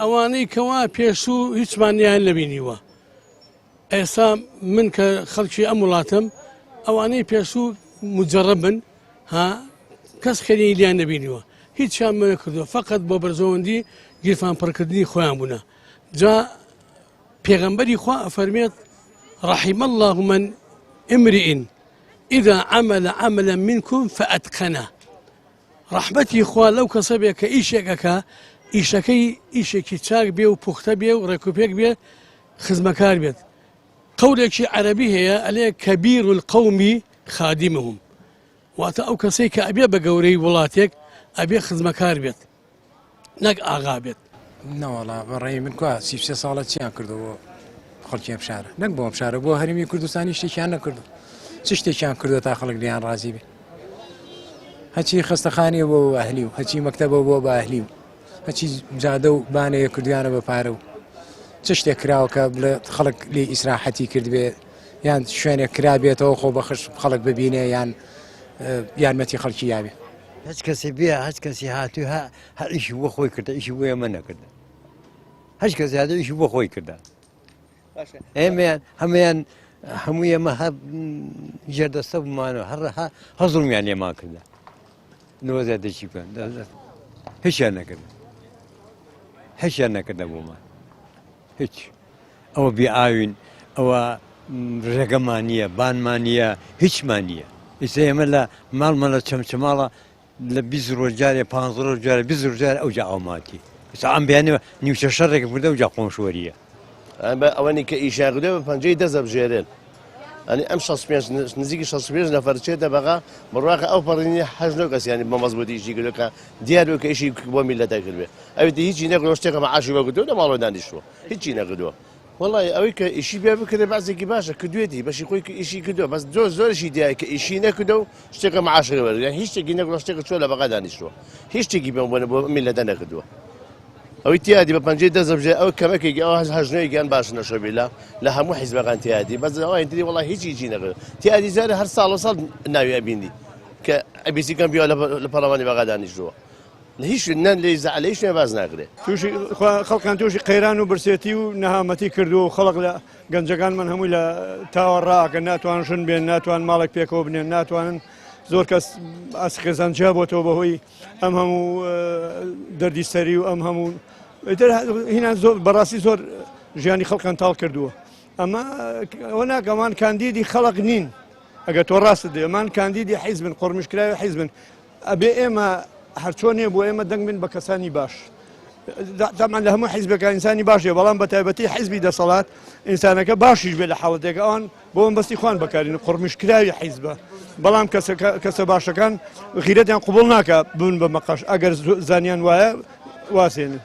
ئەوانەی کەوا پێشوو هیچمان نیان نەبینیوە ئێستا من کە خەڵکی ئەم وڵاتم ئەوانەی پێشوو مجربن ها کەس خێری لیان نەبینیوە هیچیان منە کردووە فقط بۆ بەرژەوەندی گیرفان پڕکردنی خۆیان بوونە جا پێغەمبەری خوا ئەفەرمێت رحم الله من امرئ اذا عمل عملا منكم فاتقنه ڕەحمەتی خوا لەو کەسە بێ کە ئیشێک ئەکا ئیشەکەی ئیشێکی چاک بێ و پوختە بێ و ڕێکوپێک بێ خزمەکار بێت قەولێکی عەرەبی هەیە ئەلێ کەبیر القومی خادمهم واتە ئەو کەسەی کە ئەبێ بە گەورەی وڵاتێک ئەبێ خزمەکار بێت نەک ئاغا بێت. نەوەڵا بەڕێی من کوا 33 ساڵە چیان کردو بۆ خەڵکی ئەم شارە نەک بۆ ئەم شارە بۆ هەرمی کوردستانی شتێکیان نەکردو چ شتێکیان کردو تا خەڵک لیان ڕازی بێ هەچی خەستەخانەیە بۆ ئەهلی و هەچی مەکتەبە بۆ بە ئەهلی و هەچی جادە و بانەیە کردویانە بە پارە و چ شتێک کراوە کە بڵێ خەڵک لێ ئیسراحەتی کردبێ یان شوێنێک کرابێتەوە خۆ بەخش خەڵک ببینێ یان یارمەتی خەڵکی یاوێ. هەچ کەسێ بێ هەچ کەسی هاتوو هە هەر ئیشی بۆ خۆی کردە ئیشی بۆ ئێمە نەکردە هەچ کەسی هاتوو ئیشی بۆ خۆی کردە ئێمەیان هەمویان هەموو ئێمە هەر ژێردەستە بوومانەوە هەر هە زوڵمیان لێمان کردە لەوە زیاتر چی بکەن هیچیان نەکردن هیچیان نەکردە بۆمان هیچ ئەوە بێ ئاوین ئەوە ڕێگەمان نییە بانمان نییە هیچمان نییە ئیستا ئێمە لە ماڵمان لە چەمچەماڵە لە 20 ڕۆژ جارێ پ ڕۆژ جارێ 20 ڕۆژ جارێ ئەوجا ئاوماتی ئیستا ئەم بیانێ نیوچە شەڕێک بردە ئەوجا قۆمشوەریە ئەوەنی کە ئیشیان کردووە بە پەنجەی دەست ئەبژێرێن ئەنی ئەم 65 نزیکی 65 نەفەر چێتە بەغا بڕواکە ئەو پەڕینی هەش نۆ کەسیانی بە مەزبوطی ئیشی کردووە کە دیار بێ کە ئیشی بۆ میللەتە کردبێ ئەوی دی هیچی نەکردووە شتێکە مەعاشی وەرگرتووە لە ماڵەوە دانیشتووە هیچی نەکردووە وەڵی ئەوەی کە ئیشی پێ بکرێ بەعسێکی باشە کردوێتی بەشی خۆی کە ئیشی کردووە بەس زۆر زۆرشی دیای کە ئیشی نەکردو شتێکە معاشەکە وەرگرە هیچ شتێکی نەکردووە شتێکە چووە لە بەغا دانیشتووە هیچ شتێکی پێم بۆ بۆ میللەتە نەکردووە ئەوەی تیادی بە پەنجەی دەست دەبژێ ئەو کەمەکێکی ئەو هەز هەژنەیەکیان باش نەشەبی لە لە هەموو حیزبەکان تیادی بەس ئەوانی تری وەڵا هیچ هیچی نەکرد تیادی جارێ هەر ساڵ و ساڵ ناوی ئەبینی کە ئەبیسی کەم پیاوە لە پەرلەمانی بەغا دانیشتووە لە هیچ شوێن نە لێی زەعل لە هیچ شوێن باس ناکرێ. تووشی خەڵکان تووشی قەیران و برسێتی و نەهامەتی کردووە و خەڵک لە گەنجەکانمان هەمووی لە تاوە ڕاکەن ناتوان ژن بێن ناتوان ماڵێک پێکەوە بنێن ناتوانن زۆر کەس ئاس خێزان جیا بۆتەوە بەهۆی ئەم هەموو دەردی سەری و ئەم هەموو ئیتر هینا زۆر بەڕاستی زۆر ژیانی خەڵکان تاڵ کردووە ئەمە ئەوە ناکەمان کاندیدی خەڵک نین ئەگەر تۆ ڕاستت دێ ئەمان کاندیدی حیزبن قۆرمشکراوی حیزبن ئەبێ ئێمە هەرچۆنێ بۆ ئێمە دەنگ بن بە کەسانی باش تامان لە هەموو حیزبێکە ئینسانی باش هەیە بەڵام بە تایبەتی حیزبی دەسەڵات ئینسانەکە باشیش بێ لە حاڵەتێک ئەوان بۆ مەبەستی خوان بەکارین قڕمیشکراوی حیزبە بەڵام کەسە باشەکان غیرەتیان قوبڵ ناکە بن بە مەقەش ئەگەر زانیان وایە وازێنن.